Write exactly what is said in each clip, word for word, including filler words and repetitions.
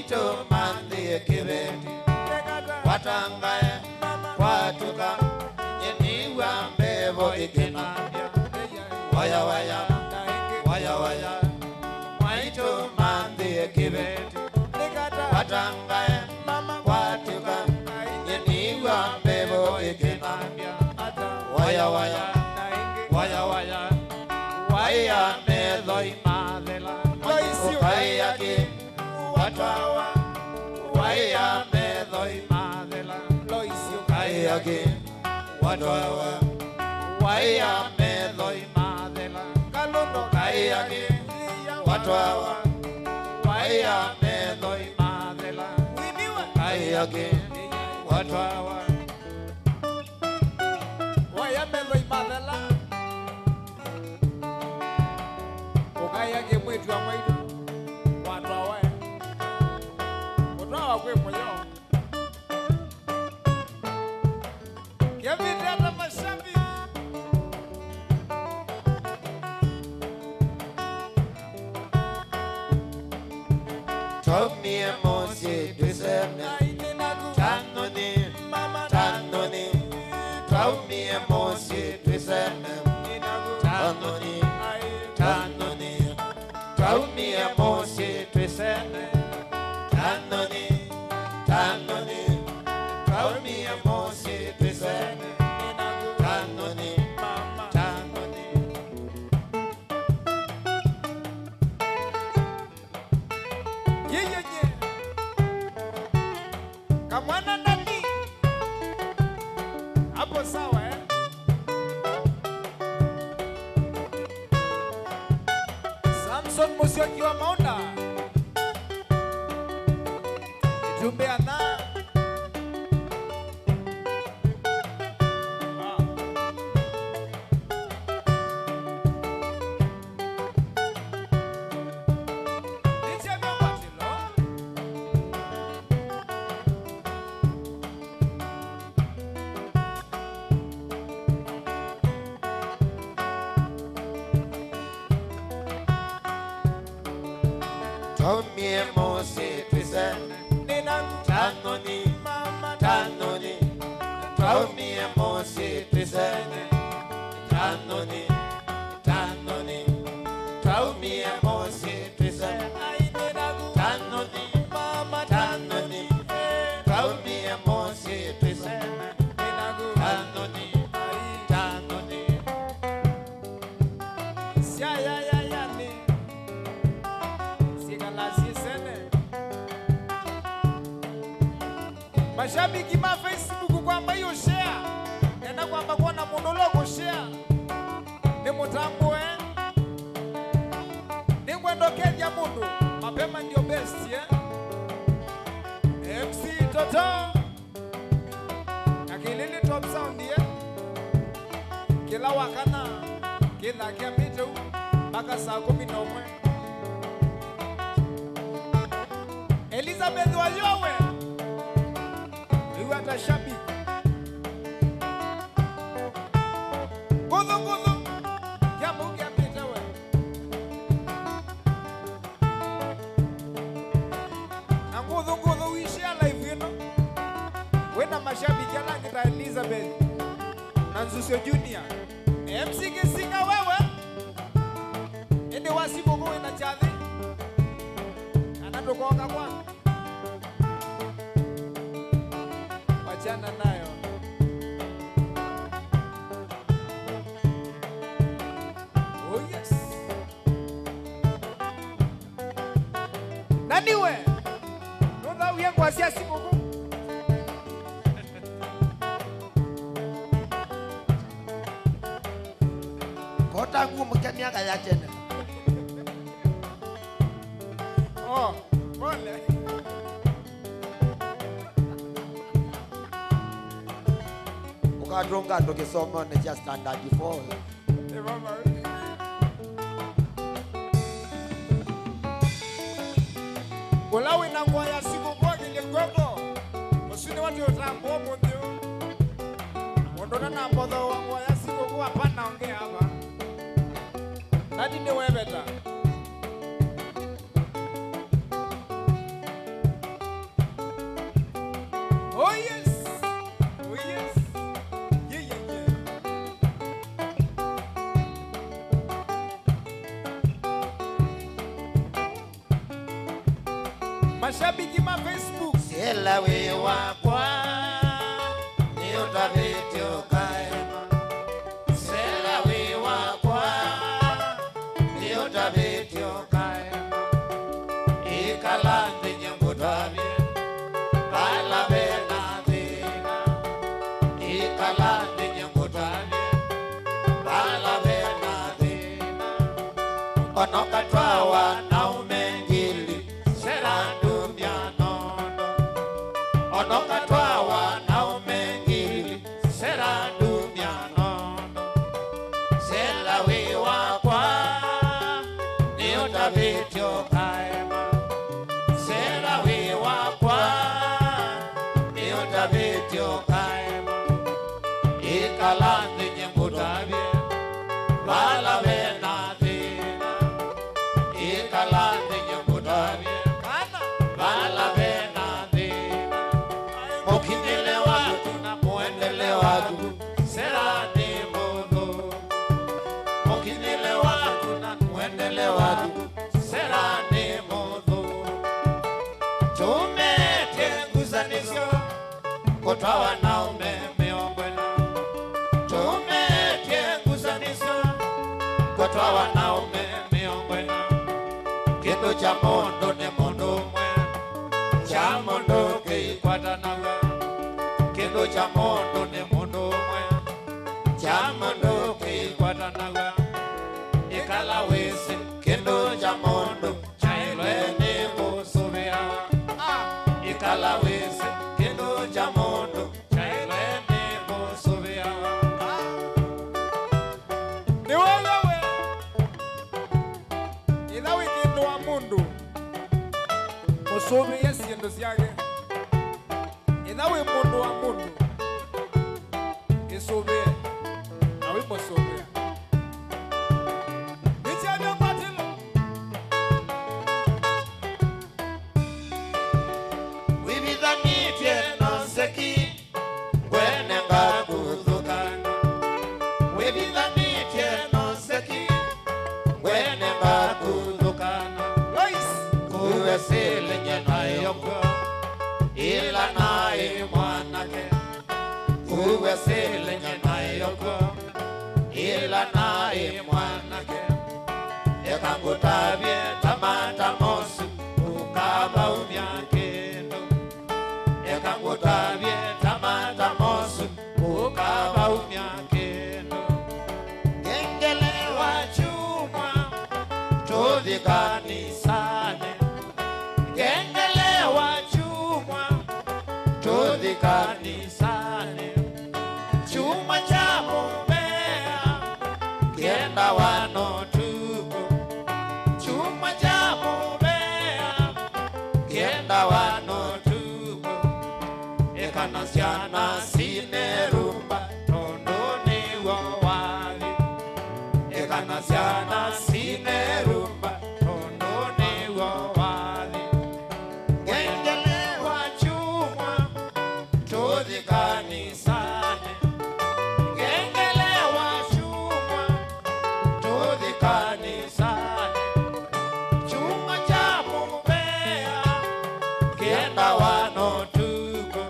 Tũmanthĩe kĩveti, watangae, kwatũka, nyie nĩw'a mbevo ĩkĩnambya. Waya, waya, waya, waya, mwaitũ manthĩe kĩveti, watangae, kwatũka, nyie nĩw'a mbevo ĩkĩnambya. Waya, waya, waya, waya, waĩa metho imathela, ũkaĩa kĩ? Watwawa, waĩa metho imathela. Loisi ũkaĩa kĩ? Watwawa, waĩa metho imathela. Kalũndo ũkaĩa kĩ? Watwawa, waĩa metho imathela. Winiwe ũkaĩa kĩ? Watwawa. Waĩa metho imathela. Ũkaĩa kĩ mwĩĩtu wa mwaitũ? Watwawa. Kũtwawa kwĩ mũyo. Kĩvĩte ata mashabiki. Twaumie mũsyĩ twĩsene. Tanoni, tanoni, twaumie mũsyĩ twĩsene. Tanoni, tanoni, twaumie mũsyĩ twĩsene. Tanoni, tanoni, twaumie mũsyĩ twĩsene. Tanoni, tanoni. Yeyeye. Kamwana nani? Hapo sawa, eh? Samson Musyoki wa Maunda. Itumbĩ ana. Ah. Twaumie mũsyĩ twĩsene. Tanoni, tanoni, twaumie mũsyĩ twĩsene. Tanoni, tanoni, twaumie mũsyĩ twĩsene. Tanoni, tanoni, twaumie mũsyĩ twĩsene. Tanoni, tanoni. Syayayayani, syĩkala syĩsene. Mashabiki ma Facebook kwamba hiyo share. Enda kwamba kuona mũndũ ũla ũkũshare. Nĩ mũtambũe. Nĩngwenda ũkethya mũndũ. Mapema ndio best, eh? M C Toto. Na Kilili Top Sound, eh? Kĩla wakana, kĩthaa kĩambĩte ũu, mpaka saa kũmi na ũmwe. Elizabeth Wayowe, wĩw'a ta shabiki. Nguthu, nguthu, kĩambĩte ũu kĩambĩte we. Na nguthu, nguthu, wishare live ĩno. Wĩna mashabiki ala angĩ ta Elizabeth na Nzucio Junior. M C Kĩsinga wewe. Ĩndĩ wa sikũkũ wĩna kyathĩ. Kana tũkoka kwaku. Wachana nayo. Oh yes. Na nĩwe nũthaũie ngũa sya sikũkũ. Kota ngumũkya myaka ya tene. Oh, pole. Ũkatũnga andũ kĩsomonĩ kya standard four. Ĩ vava. Ũla wĩna ngũa ya sikũkũ akĩlye kw'oko. Ũsu nĩwe twĩũtambũa ũmũnthĩ ũũ. Mũndũ ũtanambothooa ngũa ya sikũkũ apana ongea ava. Nani nĩweveta? Mashabiki ma Facebook. Sela wĩ wakwa, nĩ ũtavĩtye ũkaema. Sela wĩ wakwa, nĩ ũtavĩtye ũkaema. Ĩkala nthĩ nyie ngũtavye, vala ve na thĩna. Ĩkala nthĩ nyie ngũtavye, vala ve na thĩna. Onoka twawa na ũmengili, sera ndumya nondo. Onoka twawa na ũmengili, sera ndumya nondo. Sela wĩ wakwa, nĩ ũtavĩtye ũkaema. Sela wĩ wakwa, nĩ ũtavĩtye ũkaema. Ĩkala nthĩ nyie ngũtavye, vala ve na thĩna. Ĩkala nthĩ nyie ngũtavye, vala ve na thĩna. Mũkinyĩle waku na mũendele waku, sera nĩ mũthũ. Mũkinyĩle waku na mũendele waku, sera nĩ mũthũ. Tũmetye ngusanĩsyo, kũtwawa na ũme mĩongo ĩna. Tũmetye ngusanĩsyo, kũtwawa na ũme mĩongo ĩna. Kĩndũ kya mũndũ nĩ mũndũ ũmwe, kya mũndũ kĩikwatanaw'a. Kĩndũ kya mũndũ nĩ mũndũ ũmwe, kya mũndũ kĩikwatanaw'a. Ĩkala wĩsĩ kĩndũ kya mũndũ kyaĩlwe nĩ kũsũvĩa. Ĩkala wĩsĩ kĩndũ kya mũndũ kyaĩlwe nĩ kũsũvĩa. Nĩ wega we. Ĩtha wĩ kĩndũ wa mũndũ, mũsũvĩe syĩndũ syake. Ĩtha wĩ mũndũ wa mũndũ, ĩsũvĩe na wĩmũsũvĩa. Nĩkyavya kwatĩla. Wĩvithanĩtye na ũseki, ngwene ngakuthũkana. Wĩvithanĩtye na ũseki, ngwene ngakuthũkana. Lois. Kũw'esĩle nyie naĩ o kw'o, ĩla naĩ mwanake. Kũw'esĩle nyie naĩ o kw'o, ĩla naĩ mwanake. Eka ngũtavye ta mata mosu, ũkavaumya kĩndũ. Eka ngũtavye ta mata mosu, ũkavaumya kĩndũ. Ngengele wa kyumwa, tũthi kanisanĩ. Ngengele wa kyumwa, tũthi kanisanĩ. Kyumwa kya mũvea, kĩendawa no ũtukũ. Kyumwa kya mũvea, kĩendawa no ũtukũ. Ĩkana syana sine rumba, tondũ nĩw'o wathi. Ĩkana syana sine rumba, tondũ nĩw'o wathi. Ngengele wa kyumwa, tũthi kanisanĩ. Ngengele wa kyumwa, tũthi kanisanĩ. Kyumwa kya mũvea, kĩendawa no ũtukũ.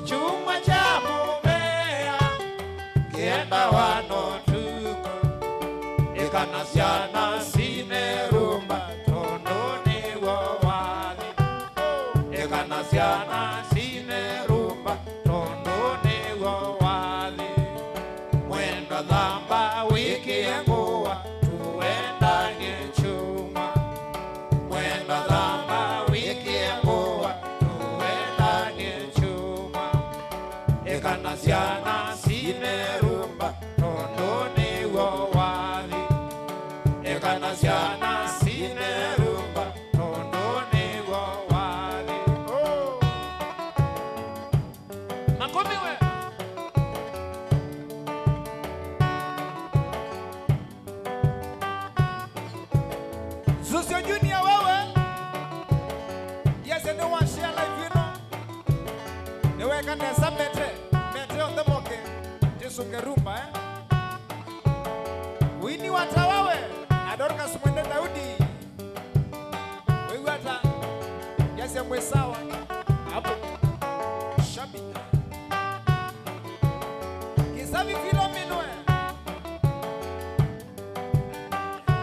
Kyumwa kya mũvea, kĩendawa no ũtukũ. Ĩkana syana sine rumba, tondũ nĩw'o wathi. Ĩkana syana sine rumba, tondũ nĩw'o wathi. Mwenda thamba wĩkĩe ngũa, tũendanie kyumwa. Mwenda thamba wĩkĩe ngũa, tũendanie kyumwa. Ĩkana syana sine rumba, tondũ nĩw'o wathi. Ĩkana syana sine rumba, tondũ nĩw'o wathi. Oh. Makũmi we. Zucio Junior, wewe. Yes, nĩ wa share live ĩno. Nĩweka nesa mete. Mete onthe moke. Tĩsũnge rumba, eh? Winnie Watawa we. Na Dorcas Mwende Daudi. Wĩw'a ata? Mwĩ sawa? Hapo. Shabiki. Kisavi Filomeno, eh.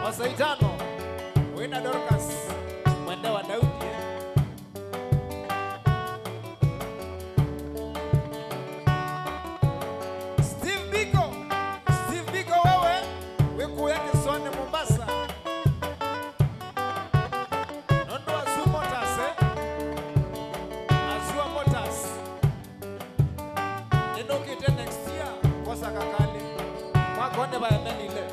Osa itano. Wĩna Dorcas, mwende wa Daudi, eh. Steve Biko, Steve Biko, wewe wĩkũya kĩsũanĩ Mombasa. Nũndũ wa Azua Motors, eh? Azua Motors. Nĩnũkĩte next year, kosa kakalĩ. Mwaka ũnĩ vaemelile.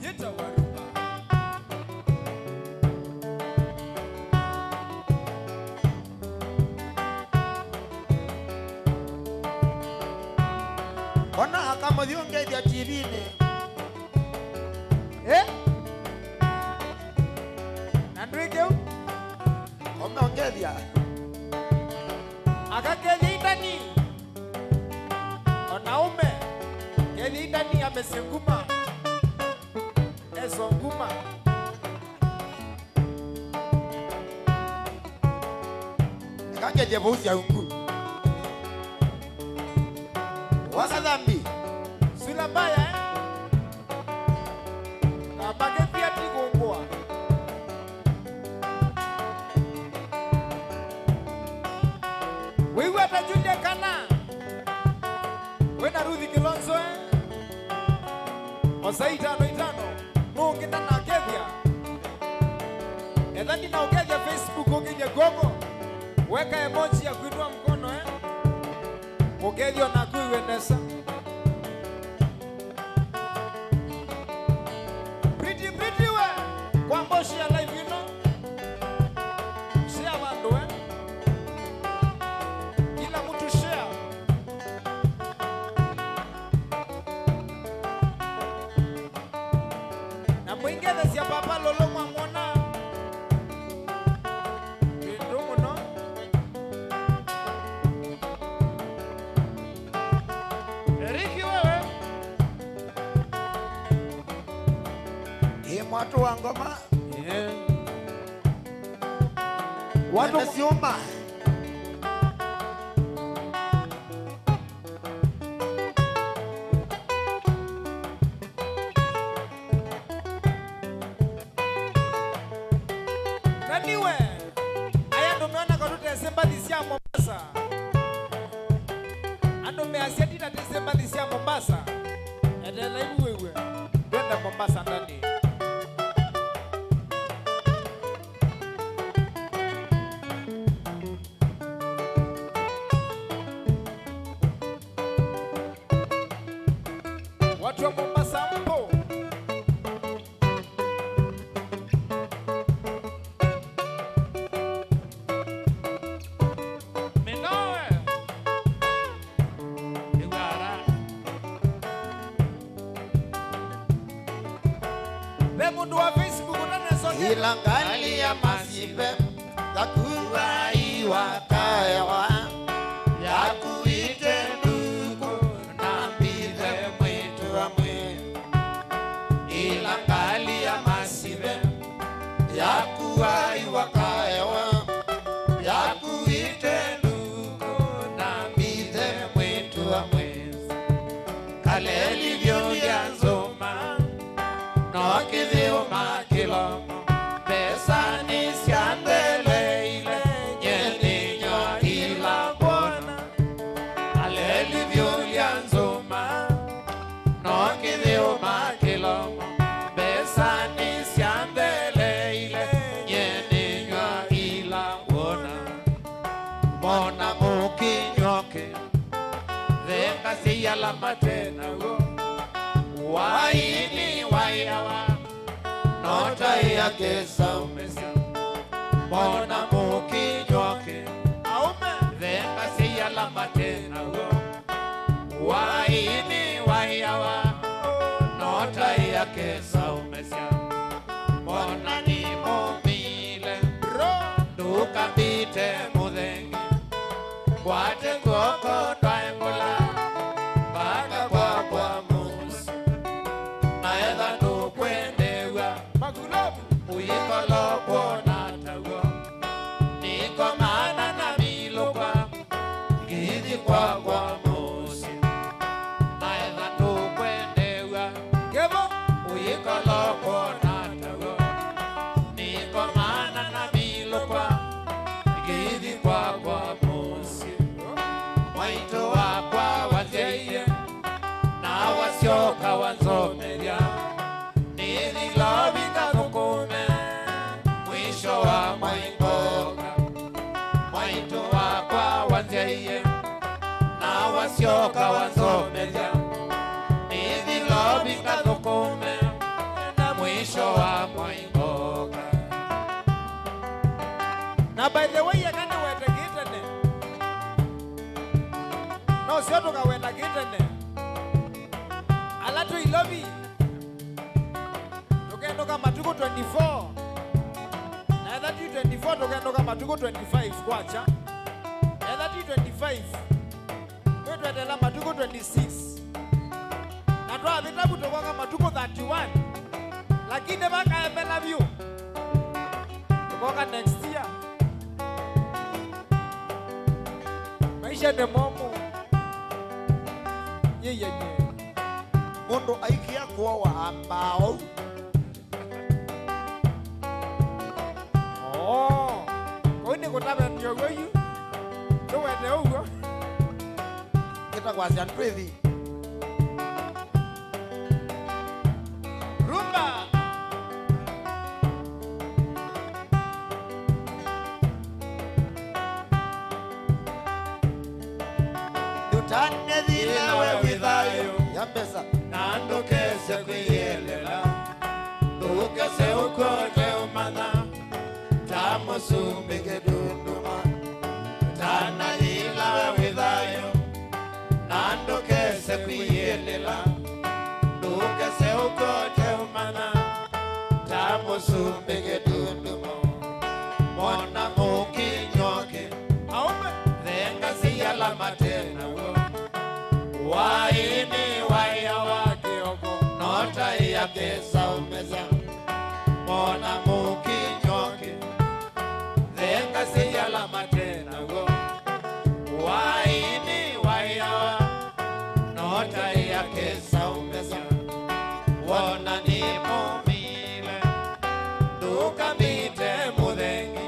Yĩtawa Ruba. Ona akamũthyũngĩthya T V-nĩ. Eh? Na ndwĩke ũu? Ũmeongethya. Akakethya itani. Ona ũme. Kethya itani amesenguma. Eso nguma. Eka ngeje vau sya ungu. Wasa thambi. Sula mbaya, eh? Kamba kĩvia ti kũngũa. Wĩw'a ta Julia kana. Wĩna Ruthi Kilonzo, eh? Osa itano itano. Nũngĩ ndanakethya. Ethani na ũkethya Facebook ũkĩlye kw'oko. Weka emoji ya kuinua mkono, eh? Ũkethya naku iwe nesa. Pretty, pretty we. Kwamba share live ĩno. Share vandũ, eh? Kila mtu share. Na mũingethesya Papa Lolo mwamwona. Kĩndũ mũno. Eriki wewe. Ĩ mwatũ wa ngoma. Yeah. Watu mene syũma. Kaniwe, aya andũ meona kwa tũtesĩ mbathi sya Mombasa. Andũ measya ndina tĩsĩ mbathi sya Mombasa. Eteela ivu wĩw'e. Twende Mombasa ndani. Watu wa Mombasa mpo? Minoe. Iguara. Ve mũndũ wa Facebook ũtanesonge? Ila ngali ya masive, yakuwa iwakaewa, yakuite nduku na mbithe mwĩtu amwe. Ila ngali ya masive, yakuwa iwakaewa, yakuite nduku na mbithe mwĩtu amwe. Kaleli vyũlya nzũma, no kĩthĩũma kĩlomo, mbesanĩ sya ntheleile, nye nĩnywa ila mbona. Kaleli vyũlya nzũma, no kĩthĩũma kĩlomo, mbesanĩ sya ntheleile, nye nĩnywa ila mbona. Mona mũkĩnyoke, venga syai ala mate naw'o. Waini waiawa, no taĩa kesa ũmesya. Mona mũkĩnyoke, aũme, venga syai ala mate naw'o. Waini waiawa, no taĩa kesa ũmesya. Mona nĩ mũmile, ndũkambite mũthengi. Kwate kw'oko ndwae mbũla, mbaka kwakwa mũsyĩ. Na etha ndũkwenda Mwaitũ wakwa wanzyaie, na wasyoka wanzomethya, nĩthi lovi ngathũkũme, mwisho wa mwai ngoka. Mwaitũ wakwa wanzyaie, na wasyoka wanzomethya, nĩthi lovi ngathũkũme, na mwisho wa mwai ngoka. Na by the way, eka nĩwete kĩtene. No syo tũkaweta kĩtene. Ala twĩ Ilovi, tũkenũka matukũ twenty-four. Na etha ti twenty-four, tũkenũka matukũ twenty-five kwakya. Etha ti twenty-five, twĩtwetela matukũ twenty-six. Na twavĩta vu tũkoka matukũ thirty-one. Lakini vakaemela vyũ. Tũkoka next year. Maisha nĩ momũ. Yĩyenye. Mũndũ aikĩa kũoa ambaa ou. Oo. Kũu nĩ kũtavany'a ũw'o yu. Tũwete ũw'o. Kĩta kwasya ndwĩthi. Rumba. Ndũtanethĩlawe wĩ thayũ ya mbesa, na ndũkese kwĩyĩelela. Ndũkese ũkote ũmanya ta mũsumbĩ kĩndunduma. Tanayĩlawe wĩ thayũ, na ndũkese kwĩyĩelela. Ndũkese ũkote ũmanya ta mũsumbĩ kĩndunduma. Mwana mũkinyoke, aũme, thenga siala mate naw'o. Waĩnĩ waĩa wa kĩoko, no taĩa kesa ũmesa. Mwana mũkinyoke, thenga siala mate naw'o. Waĩnĩ waĩa, no taĩa kesa ũmesa. Wona nĩ mũmile, ndũkamĩte mũthengi.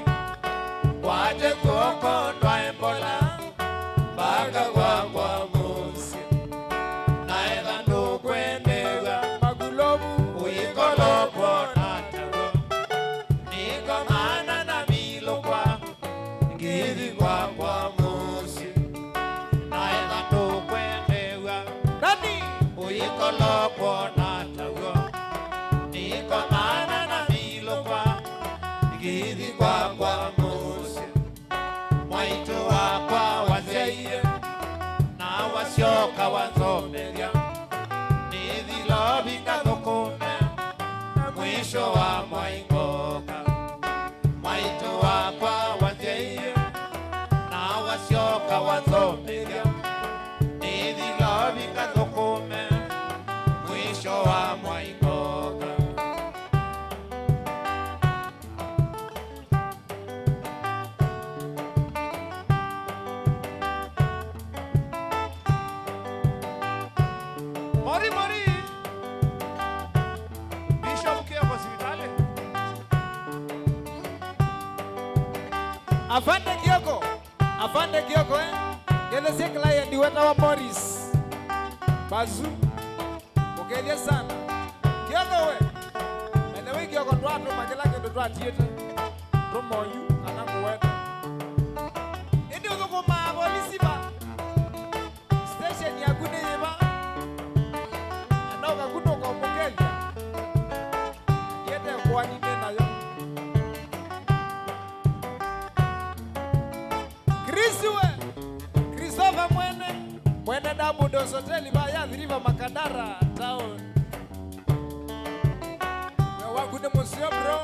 Kwate kw'oko ndwae mbola, mbaka gwakwa mũsyĩ. Na etha ndũkwendeew'a makulovu, ũikolo kwona taw'o. Nĩkomana na milũkwa, ngĩthi kwakwa mũsyĩ. Na etha ndũkwendeew'a nani, ũikolo kwona taw'o. Nĩkomana na milũkwa, ngĩthi kwakwa mũsyĩ. Mwaitũ wakwa wanzyaie, na wasyoka wanzomethya. Nĩthi lovi ngathũkũme, mwisho wa mwai ngoka. Mwaitũ wakwa wanzyaie, na wasyoka wanzomethya. Nĩthi lovi ngathũkũme, mwisho wa mwai ngoka. Mori, mori. Bishop Kioko sivitali. Afande Kioko. Afande Kioko, eh? Ngelesye client wetawa Morris Bazu. Mũkethye sana. Kioko we. By the way, Kioko, twatũma kĩla kĩndũ twatiĩte. Tũma oyu kana kũweta. Ĩndĩ ũthũkũmaa volisi va? Station yaku nĩ yĩva? Na no kaku nũkomũkethya. Ndiete kũani nĩ nayo. Chris we. Christopher Mwene, mwene Dabudos Hotel, vaya Athi River Makadara Town. Wĩa waku nĩ mũseo, bro.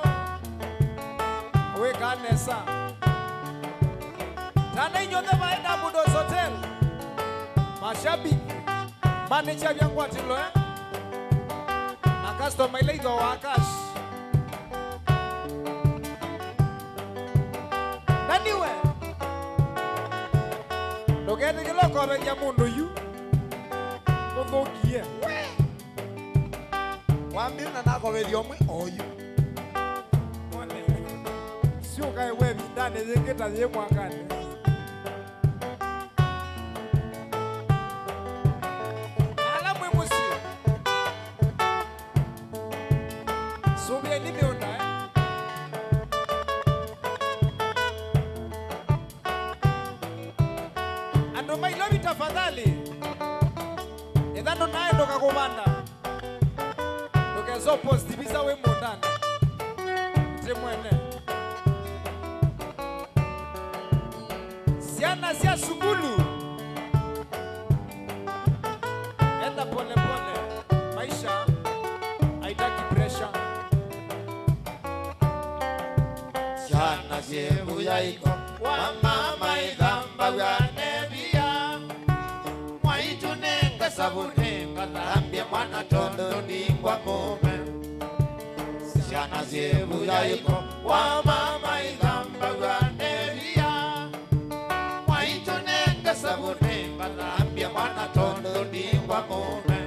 Wĩkaa nesa. Tana inyw'onthe vaya Dabudos Hotel. Mashabiki. Manager vya ngwatĩlo, eh? Na customer ila ithooaa cash. Na nĩwe. Ndũketĩkĩle ũkovethya mũndũ yu ũthũkie. Wambĩĩe na nakovethya ũmwe oyu. Syũka ĩwe ĩvindanĩ yĩngĩ ta yĩ mwakanĩ. Nairobi, tafadhali. Ethĩwa ndũnaĩ ndũkakũvanda. Ndũkesa post visa wĩ mũũndanĩ. Ti mwene. Syana sya sukulu. Enda pole pole. Maisha haitaki pressure. Syana syĩ vuya iko, wa mama ithambaw'a nĩ via. Mwaitũ nenge savunĩ, ngathambye mwana tondũ ndingwa mũme. Syana syĩ vuya iko, wa mama ithambaw'a nĩ via. Mwaitũ nenge savunĩ, ngathambye mwana tondũ ndingwa mũme.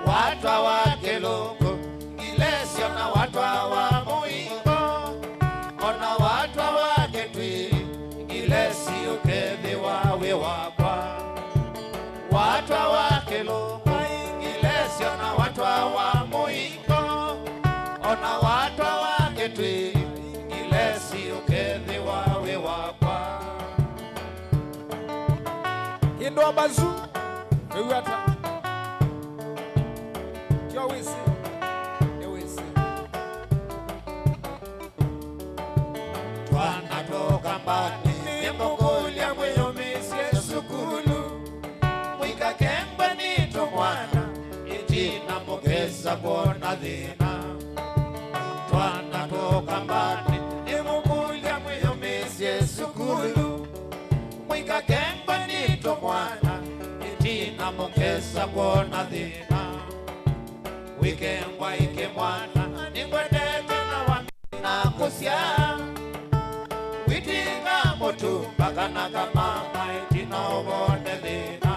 Watwa wa kĩlũngũ, ngilesio na watwa wa mũingo, ona watwa wa kĩtwii, ngilesi ũkethĩwa wĩ wakwa. Watwa wa kĩlũngũ, ngilesio na watwa wa mũingo, ona watwa wa kĩtwii, ngilesi ũkethĩwa wĩ wakwa. Kĩndũ ambazu, wĩw'a ata? Tyo wĩsĩ, nĩwĩsĩ. Twana tũkambanĩ, nĩmũkũlya mwĩyũmĩsye sukulu. Mũikakengwe nĩ tũmwana, ĩtina mũkesa kwona thĩna. Twana tũkambanĩ, nĩmũkũlya mwĩyũmĩsye sukulu. Mũikakengwe nĩ tũmwana, ĩtina mũkesa kwona thĩna. Wĩkengwa ĩkĩ mwana, nĩngwendete na wamina kũsyaa. Wĩtw'ĩka mũtumba kana kamama, ĩtina ũvone thĩna.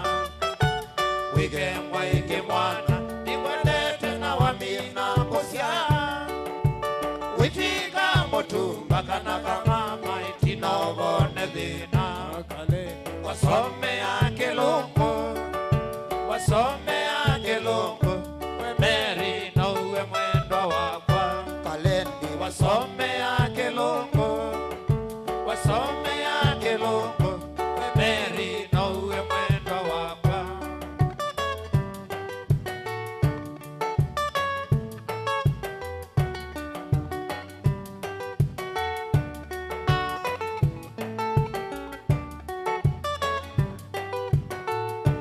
Wĩkengwa ĩkĩ mwana, nĩngwendete na wamina kũsyaa. Wĩtw'ĩka mũtumba kana kamama, ĩtina ũvone thĩna. Wasomea kĩlũngũ, wasomea kĩlũngũ, we Mary, no uwe mwendwa wakwa. Kalendi. Wasomea kĩlũngũ, wasomea kĩlũngũ, we Mary, no uwe mwendwa wakwa.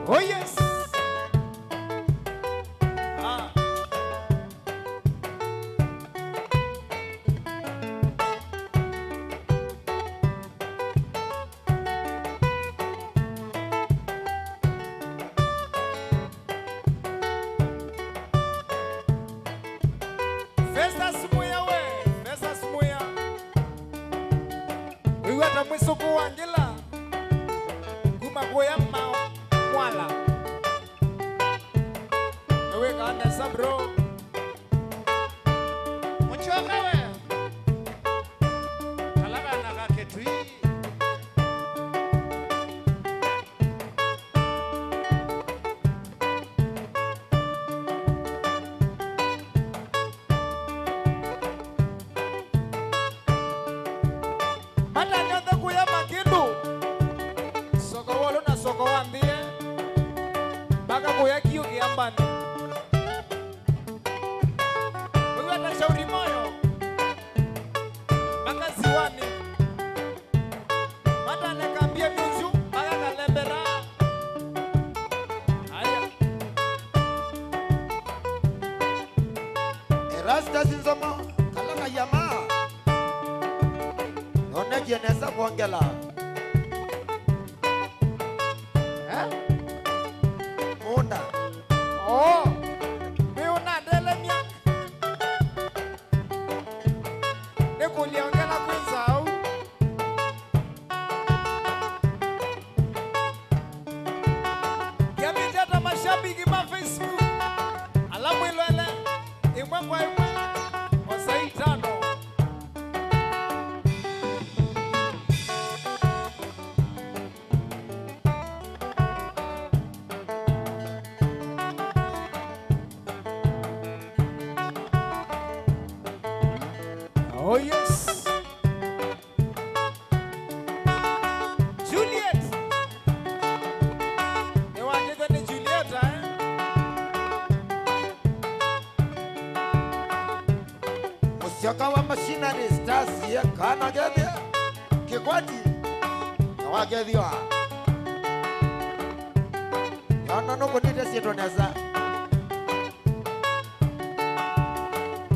Oh yes. Ah. Festus Muya we, Festus Muya. Wĩw'a ta mwĩsũkũ wa Ngĩla kuma kũya ma Mwala. Nĩwĩkaa nesa, bro. Mũchoka we. Kala kana ka Kĩtui. Matane onthe kũya Makĩndũ, soko wa ũlũ na soko wa nthĩ, mpaka kũya Kiũ Kĩambanĩ. Wĩw'a ta Shauri Moyo, mpaka Ziwani. Matane kambie nusu, mpaka Kalembera. Aya. Erastus Nzomo, kala kayama. Nonekie nesa kwongela. Eh? Mũũnda. Oo. Nĩ ũnandelemya. Nĩkũlya ongela kwĩ nzaũ. Kĩambĩte ta mashabiki ma Facebook, ala mwĩloele ĩmwe kwa ĩmwe, o saa itano. Yoka wa Machinery Stars ye kana kethĩa kĩkwati na wakethĩwa. Yona nũkũnĩte syĩtwa nesa.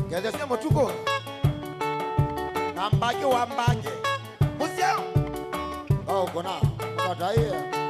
Ngethĩa sya mũtukũ na mbangĩ wa mbangĩ. Mũseo. Vaũkũna. Mũtataie.